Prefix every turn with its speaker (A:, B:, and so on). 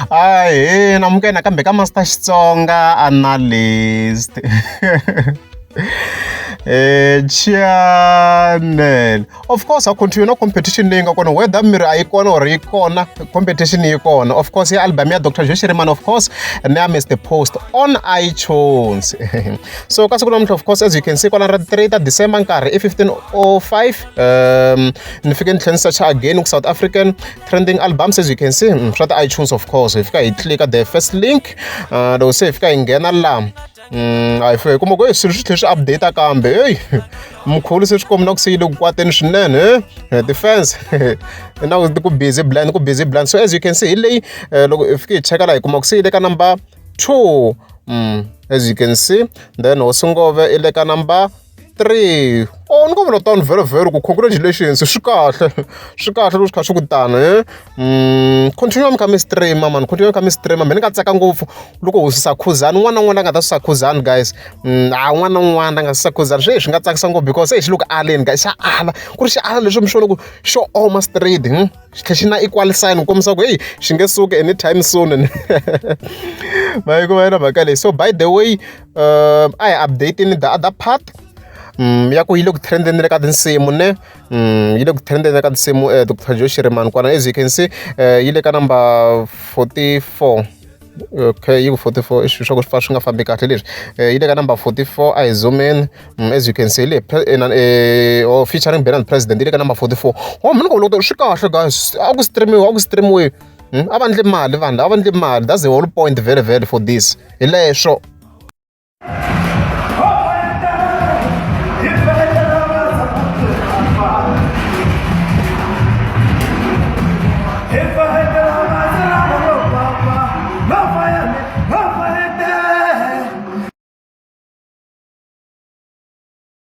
A: Ahee namukela nakambe ka Master Xitsonga Analyst channel. Of course ha continue na competition leyi nga kona whether miri a yi kona or yi kona competition yi kona. Of course ya album ya Dr Joe Shirimani of course na ya Mr Post on iTunes. So ka siku namuntlha, of course, as you can see kwala ra 3 ta December, nkarhi i 15:05. Ni fike ni tlhela ni search again ku South African trending albums. As you can see, swa ti-iTunes, of course, hi fika hi click the first link. Loko se hi fika hi nghena laha, a hi fika hi kuma ku swilo swi tlhela swi update kambe heyi mkhulu se swi komba na ku se yi le ku kwateni swinene ti-fans na ku busy blind, ku busy blind. So as you can see, hi leyi. Loko hi fike hi cheka laha, hi kuma ku se yi le ka number 2, as you can see. Then Hosi Ngove i le ka number 3. Oh, ni ko vula tano vhele vhele ku congratulations, swi kahle, swi kahle loko swi kha swi ku tano. Continue mi kha mi stream man, continue mi kha mi stream. Mina ni nga tsaka ngopfu loko ho susa Khuzani, un'wana na un'wana a nga ta susa Khuzani, guys. A un'wana na un'wana a nga susa Khuzani, swi nga tsakisa ngopfu because se xi le ku aleni, guys. Xa ala ku ri xi ala leswi mi swi vona ku xo oma straight, Xi tlhela xi na equal sign ku kombisa ku heyi xi nge suki anytime soon. Ma yi kuma yona mhaka leyi. So by the way, a hi update-ini the other part ya ku yi le ku trendeni le ka tinsimu ne. Yi le ku trendeni ka tinsimu Dr Joe Shirimani kwana. As you can see, yi le ka number 44. Okay, yi ku 44 i swilo swa ku swi swi nga fambi kahle leswi. Yi le ka number 44. A hi zoomeni. As you can see, le oh, featuring Benny President, yi le ka number 44. Oh, mina ni ku swi kahle, guys. A ku streamiwe, a ku streamiwe. A va endli mali vanhu, a va endli mali. That's the whole point very very for this, hi leswo.